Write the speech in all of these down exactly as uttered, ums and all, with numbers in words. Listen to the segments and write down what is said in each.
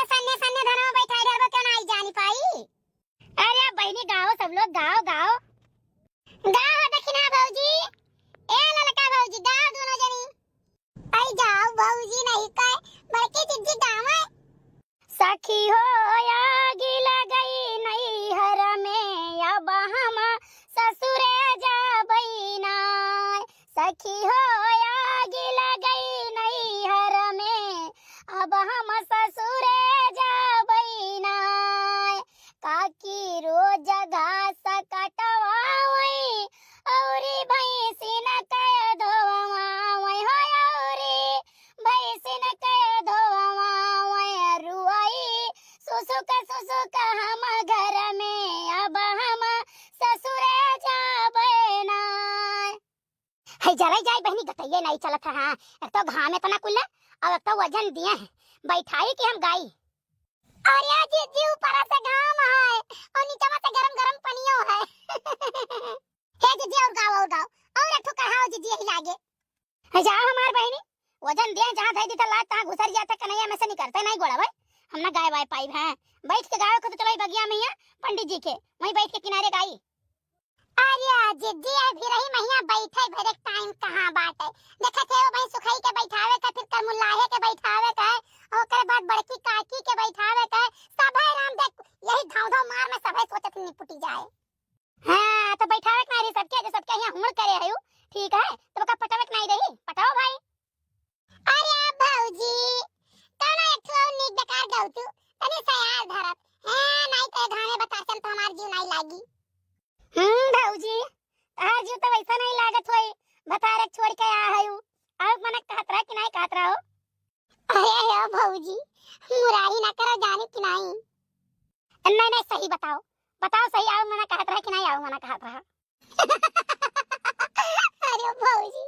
सन्ने सन्ने धनवा बैठाई डरबो, क्यों ना आई जानी पाई? अरे बहिनी, गाओ सब लोग, गाओ, गाओ। गाओ हो दखिना भौजी, ए ललका भौजी, गाओ दोनों जनी। आई जाओ भौजी, नहीं कहे, बड़की जिज्जी गावे। सखी हो, आगी लगई नैहर में, अब हम ससुरे जाबै ना। सखी हो, आगी लगई नैहर में, अब हम ससुरे जाबै ना। काकी रोज घास कटवावई, औरी भैंसिन के धोवावई हो, औरी भैंसिन के धोवावई, रुआई सुसुक सुसुक हम घर में, अब हम ससुरे जाबै ना। है जराई जाई बहिनी, गटइये नाई चलत है। हाँ, एक तो घाम इतना कुल, और एक तो वजन दिए हैं, बैठाई कि हम गाई। अरे जिज्जी, ऊपर से घाम है और नीचे से गरम गरम पनियो है। हे जिज्जी, और गाओ, और गाओ, और एक ठो कढ़ाओ जिज्जी, यही लागे। है जाओ हमार बहिनी, वजन दे, जहाँ धई दी था लात, तहाँ घुसर जाता, कन्हैया में से निकलते नहीं गोड़ा भाई। हम ना गाय वाय पाई है, बैठ के गाओ खुद, चलो बगिया में हियाँ पंडित जी के, वहीं बैठ के किनारे गाई। अरे जिज्जी, अभी रही महिया बैठे भरे टाइम कहाँ बाटे। देखत है वो भाई सुखई के बैठावे का, फिर करमुल्लाहे के बैठावे का, ओकरे बाद बड़की काकी के बैठावे का। सभे राम देख, यही धाव धाव मार में सभे सोचत निपुटी जाए। हाँ, तो बैठावे के ना रही सबके, जो सबके यहाँ हुड़ करे है, ठीक है, तो ओका पटावे के नहीं रही, पटाओ भाई। अरे भौजी, कौनो एक ठो नीक बेकार गाओ तू, तनी सयार धरत। हैं, नाई तो घामे बतासन तो हमार जीव नाई लागी। हम्म भौजी, तहार जीव तो वैसा नहीं लागत होई, भतारक छोड़ के आ है उ। और मना कहत रहा कि नहीं कहत रहा हो? अरे हे भौजी, मुरारी ना करो, जानी कि नहीं? नहीं, नहीं, सही बताओ, बताओ सही, आओ मना कहत रहा कि नहीं आओ मना कहत रहा? अरे भौजी,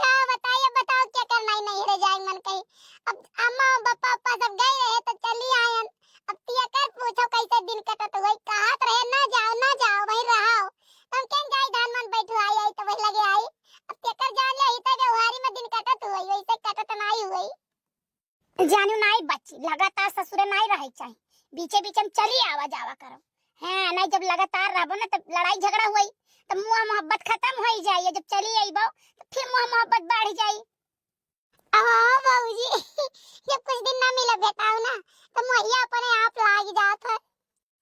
का बताई, अब बताओ, केकर नाई नैहरे जाए मन कही। अब अम्मा, पापा, पापा सब गए रहे तो चली आयन। अब तिया कर पूछो कैसे दिन कटत हुई, कहत रहे ना जाओ, ना जाओ, वहीं रहो। हम केन जाई, धान मन बैठवाई आई तो वही लगे आई। अब तेकर जान ले, ही तो व्यवहारी में दिन कटत हुई, वैसे कटत नाई हुई। जानू नाई बच्ची, लगातार ससुरे नाई रहे चाही, बीचे बीचे में चली आवा जावा करो। हाँ, नाई जब लगातार रहबो ना, तब लड़ाई झगड़ा हुई, तब मुँह मोहब्बत खत्म हो जाई। जब चली आईबो, तो फिर मुँह मोहब्बत बढ़ जाई। हाँ बाबूजी, जब कुछ दिन ना मिले बेटाऊ ना, तो मुँहिया अपने आप लाग जात है।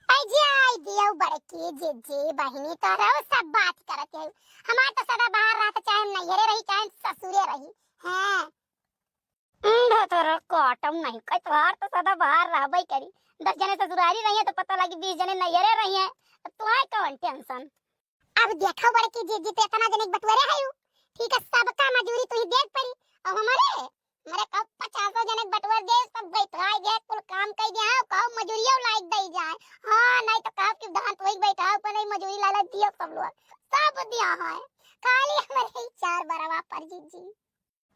आई जी, आई दियो बड़की जिज्जी, बहिनी, तोहरा सब बात करत है। हमार तो सदा बाहर रहत, चाहे हम नैहरे रही, चाहे ससुरे रही। हैं। हम्म, भतरा काटम नहीं, कई तोहार तो सदा बाहर रहबे करी। दस जने ससुरारी रही है तो पता लगी बीस जने नैहरे रही है। अब तुम्हें कौन टेंशन? अब देखो बड़की जिज्जी, तो इतना जने बटुअरे है यू, ठीक है, सबका मजूरी तू ही देख पड़ी। और हमारे, हमारे कब पचासों जने बटुअर दे, सब बैठाई दे, कुल काम कर दे, हाँ, कहो मजूरिया लायक दे जाए। हाँ, नहीं तो कहो कि धान तो ही बैठाओ, पर नहीं मजूरी लालच दियो सब लोग, सब दिया है, खाली हमारे ही चार बरवा पर जिज्जी।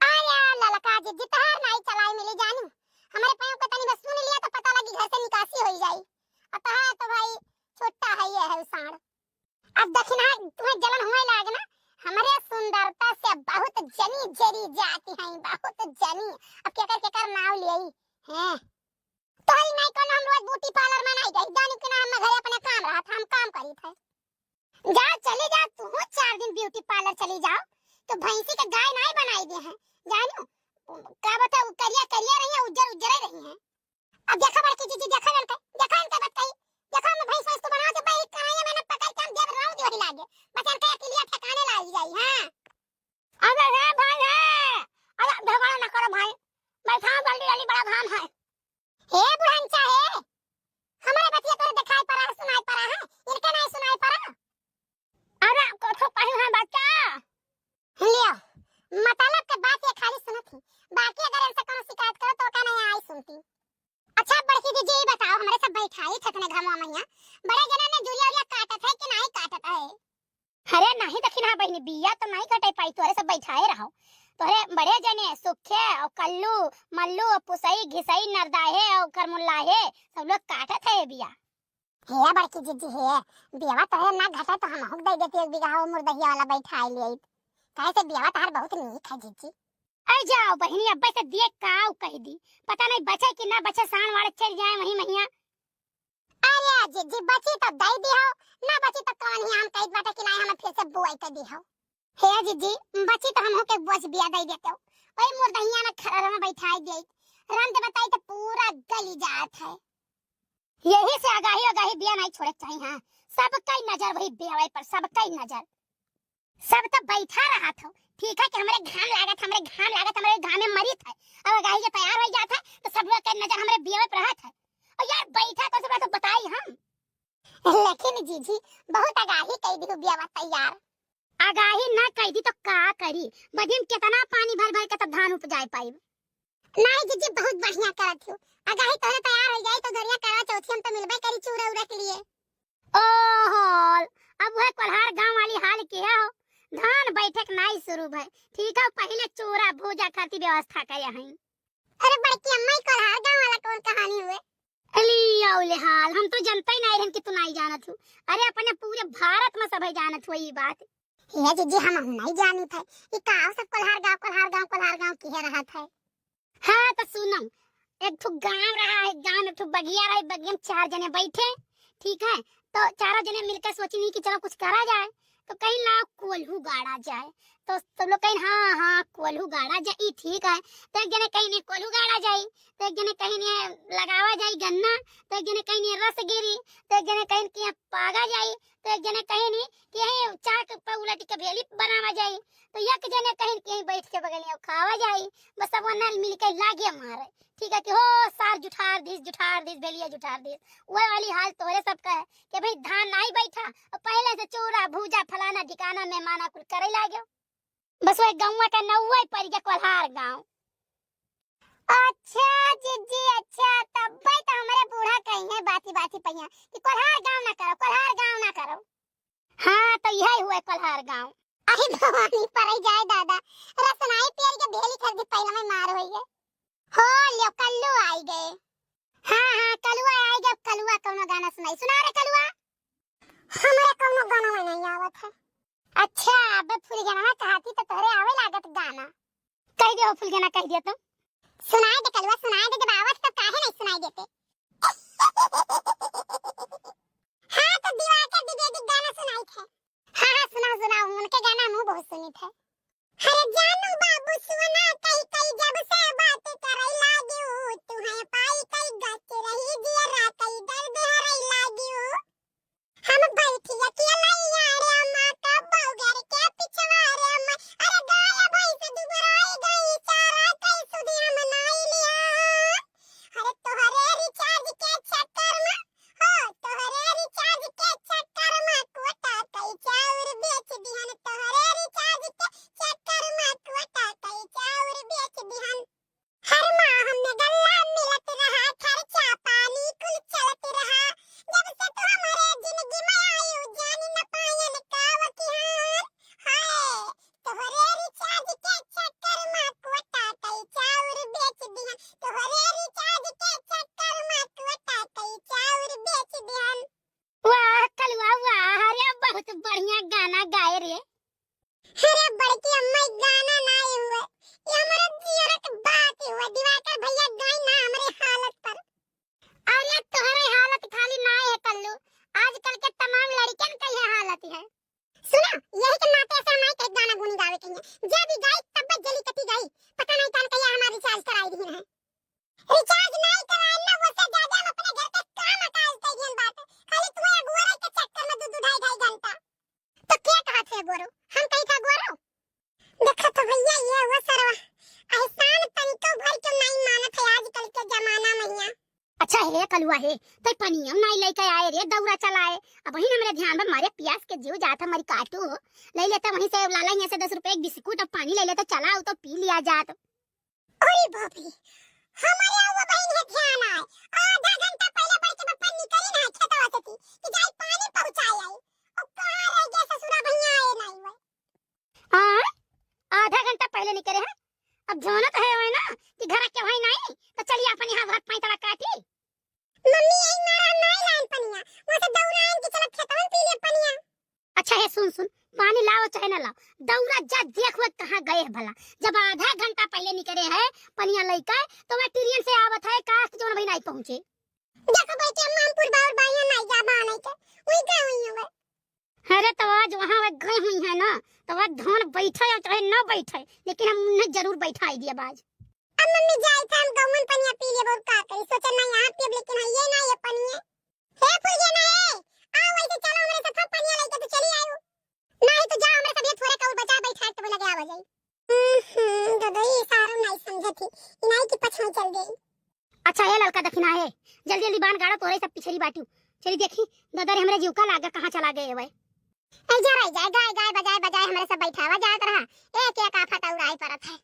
आया ललका जिज्जी, तहार नाई चलाई मिली जानू। हमारे पाँव के तनी बस सुन लिया तो पता लगी घर से निकासी हो जाई। और तहार तो भाई छोटा है ये है साँड़। अब दखिना तुम्हें जलन हुए लाग ना, हमरे सुंदरता से बहुत जनी जरी जाती हैं, बहुत जनी। अब केकर केकर नाव लियई हैं। तोहरी नाई कोनो हम रोज ब्यूटी पार्लर में नाई जाई, जानी कि ना हम घरे अपने काम रहत, हम काम करी थे। जा, चली जा, तू चार दिन ब्यूटी पार्लर चली जाओ, तो भैंसी के गाय नाई बनाई दे हैं, जानू? का बता, वो करिया करिया रही है, उज्जर उज्जर रही है। अब देखा बड़की जिज्जी, देखा इनके, देखा इनके बतकही, देखा हम भैंस वैंस तो बना के भाई कढ़ाई में ना पकड़ के हम देव राउंड वही लागे, बस इनके अकेलिया ठिकाने लाई जाई। हाँ। अरे रे भाई रे, अरे झगड़ा ना करो भाई, बैठाओ जल्दी जल्दी, बड़ा घाम है। हे बुढ़नचा हे, हमारे बतिया तोरे दिखाई पड़ा है, सुनाई पड़ा है, इनके नहीं सुनाई पड़ा? अरे कुछ कही है बच्चा। लियो, मतलब के बात ये खाली सुनत ही, बाकी अगर इनसे कोनो शिकायत करो तो का नहीं आई सुनती। अच्छा बड़की जिज्जी, ये बताओ, हमरे सब बैठाई छत में घामवा मैया, बड़े जने ने जुरिया उरिया काटत है कि नहीं काटत है? अरे नहीं दखिना बहिनी, बिया तो नहीं कटे पाई, तोहरे सब बैठाए रहो, तोहरे बड़े जने सुखे और कल्लू, मल्लू, पुसई, घिसई, नरदाहे और करमुल्लाहे सब लोग काटत है ये बिया। हे बड़की जिज्जी हे, बियावा तोहरे ना घटे तो हम हुक दे देती एक बीघा वो मुर्दहिया वाला बैठाए लिए। काहे से बियावा तोहर बहुत नीक है जिज्जी। अरे जाओ बहिनी, अब्बे से दिए काउ कहि दी, पता नहीं बचे कि ना बचे, सान वाले चल जाए वही महिया। अरे जिज्जी, बची तो दई दिहो, ना बची तो कौन ही आम कहित बाटे कि नाहीं हमें फिर से बुआई कर दिहो। हे जिज्जी, बची तो हमहू के बोझ बिया दई देते हो, वही मुर्दहिया में खरर में बैठाई दे, रंद बताई तो पूरा गली जात है। यही से आगाही आगाही बिया नहीं छोड़े के चाहिए। हाँ, सबका ही नजर वही बियावे पर, सबका ही नजर। सब तो बैठा रहत हो, ठीक है कि हमरे घाम लागत, हमरे घाम लागत, हमरे घाम में मरित है। अब आगाही जे तैयार हो जात है तो सब लोग के नजर हमरे बियावे पर रहत है। और यार बैठा तो सब तो बताई हम। लेकिन जीजी, बहुत आगाही कई दिहु बियावा तैयार। आगाही ना कई दी तो का करी, बदिन कितना पानी भर भर के तब धान उपजाए पाइब। नाहीं जीजी, बहुत बढ़िया करत हो। आगाही तोहरे तैयार हो जाई तो दरिया करवा चौथी हम तो मिलबे करी चूरा उरा के लिए। ओहो, अब वह कोल्हार गांव वाली हाल किहे हो, धान बैठक नाहीं शुरू भय, ठीक है, पहिले चूरा भूजा खातिर व्यवस्था करे हई। अरे बड़की अम्मा, ई कोल्हार गांव वाला कौन कहानी हुए? अली औले हाल, हम तो जनते ही नाहीं रहन कि तू नाहीं जानत हो। अरे अपने पूरे भारत में सभे जानत हो ई बात। हे जीजी, हम नाहीं जानी थे, ई का सब कोल्हार गांव, कोल्हार गांव, कोल्हार गांव किहे रहत है। हाँ, तो सुनो, एक ठो गांव रहा है, गांव में एक ठो बगिया रहे, बगिया में चार जने बैठे, ठीक है, तो चारों जने मिलकर सोचनी कि चलो कुछ करा जाए, तो कहीं ना कोल्हू गाड़ा जाए, तो सब लोग कहीं हाँ हाँ कोल्हू गाड़ा जाए, ई ठीक है, तो एक जने कहीं नहीं कोल्हू गाड़ा जाए, तो एक जने कहीं नहीं लगावा जाए गन्ना, तो एक जने कहीं नहीं रस गिरी, तो एक जने कहीं कि पागा जाए, तो एक जने कहीं नहीं कि यहीं चाक पर उलट के भेली बनावा जाए, तो एक जने कहीं कि यहीं बैठ के बगलिया खावा जाए, बस सब वरना मिल के लागे मारे। ठीक है कि हो सार जुठार दिस, जुठार दिस, भेलिया जुठार दिस। वह वाली हाल तोहरे सब का है कि भाई धान नाहीं बैठा और पहिले से चूरा भूजा फलाना ढिकाना मेहमाना कुल करे लाग्यो। बस वह गौवा का नौवा ही पड़ गया कोल्हार गांव। अच्छा जीजी, अच्छा, तब्बे तो हमरे बूढ़ा कही है बाती बाती पहिया कि कोल्हार गांव ना करो, कोल्हार गांव ना करो। हाँ, तो यही हुए कोल्हार गांव। अरे भवानी, परे जाए दादा, रसनाई पियर के भेली खरीदी पहले में मार होई है। हो लियो, कल्लू आई गए। हाँ हाँ, कलुआ आई गए। अब कलुआ कौनो गाना सुनाई, सुना रे कलुआ। हमरा कौनो गाना में नहीं आवत है। अच्छा, अब फुलगनवा कहती तो तोहरे आवे लागत गाना। कह दे हो फुलगना, कह दिया तुम। सुनाई दे कलुआ, सुनाई दे, जब आवत तो काहे नहीं सुनाई देते। हाँ, तो दिवाकर द्विवेदी गाना सुनाई थे। हाँ हाँ, सुनाओ सुनाओ, उनके गाना हम बहुत सुनी थे। अरे जानू बाबू सोना कई कई जब से बात करे लागियो, तुहे पाई कई गच रही जियरा कई दर्द हरई लागियो। हम बैठी अकेलैया रे अम्मा, कब्बो घर के पिछवा रे अम्मा। अरे गाय भैंस दुबराई गई, चारा कई सुधी हम नाई लिया। अरे तोहरे recharge के चक्कर में, हो तोहरे recharge के चक्कर में कोटा कई चाउर बेच दिहन, तोहरे recharge के चक्कर में कोटा कई चाउर बेच दिहन। हर माह में गल्ला मिलत रहा, खर्चा पानी कुल चलत रहा। जब से तू हमरे जिंदगी में आयु, जानी न पायन का वकिहान। हाय, तोहरे recharge के चक्कर में कोटा कई चाउर बेच दिहन, तोहरे recharge के चक्कर में कोटा कई चाउर बेच दिहन। वाह कलुआ वाह, अरे बहुत बढ़िया गाना गाए रे। अरे बड़की अम्मा, ई गाना नाई हुए, ये हमारे जियरा के बात हुए। दिवाकर भैया गाई ना हमरे हालत पर। अरे तोहरे हालत खाली नाई है कल्लू, आजकल के तमाम लड़कन का ये हालत है। सुना, यही के नाते से हम नाई के गाना गुनी गावे के हैं। जे भी गाई तब जली कटी गाई, पता नहीं कौन कहिया हमारी recharge कराई दी है। Recharge नाई कराए ना, वो से ज्यादा हम अपने घर के काम काज कइलियन बात। खाली तू अगुवरे के चक्कर में दू दू ढाई ढाई घंटा। तो के कहत है अगुवरो? हम कही था अगुवरो? देखा तो भैया, ये वो सरवा एहसान तनिको भर के नाई मानत है आजकल के जमाना में हिया। अच्छा हे कलुआ हे, तै पनिया नाई लेके आए रे, दौरा चलाए। अब वही हमरे ध्यान में मारे प्यास के जीव जात है, मरी काटू। ले लेते वहीं से लाला यहाँ से दस रुपए एक बिस्कुट और पानी ले लेते, चला तो पी लिया जात। अरे बाप रे, हमारे आवा बहिन है ध्यान आए। आधा घंटा पहले बड़के पप्पा निकली ना खेतवा से थी कि जाई पानी पहुँचाई आई। और कहाँ रह गया ससुरा भैया आए नहीं हुए। हाँ, आधा घंटा पहले निकले हैं। अब जानत है वही ना कि घर के भाई नहीं, तो चलिए अपन यहाँ भात पानी तला काटी। मम्मी यही मारा हम नहीं लाइन पनिया, वहाँ से दौड़ा आइन कि चलो खेतवन पी ले पनिया। अच्छा है, सुन सुन, पानी लाओ चाहे ना लाओ, दौड़ा जा देख वो कहाँ गए है भला। जब आधा घंटा पहले रे है, पनिया लइके, तो वह ट्रेन से आवत है, काश जौन भाई नाई पहुँचे। देखो बेटी, हम, हम पुरबा और बाइया नाई जा बा नाई के, वही गए हुई हवे। अरे तो आज वहाँ वह गए हुई है ना, तो वह धान बैठे और चाहे ना बैठे, लेकिन हम उन्हें जरूर बैठाई दिया बाज। अब मम्मी जाई था, हम गौवन पनिया पी लेब और का करी, सोचे ना यहाँ पियब, लेकिन है ये ना ये पनिया। हे फुलगेना, हे, आओ वैसे चलो हमरे साथ पनिया लइके तो चली आयो। नहीं तो जा हमरे सब ये थोड़े कौर बचा बैठा के बोला गया बजाई। हम्म, हम्म, ददई सारू नहीं समझे थी, इनाई की पछाई चल गई। अच्छा, ए ललका दखिना है, जल्दी जल्दी बान गाड़ो, तोरे सब पिछड़ी बाटियो। चली देखी, ददर हमरे जीव का लागा, कहाँ चला गए वै। ऐ जा रही जाए, गाय गाय बजाए बजाए हमरे सब बैठावा जात रहा, एक एक आफत और आई परत है।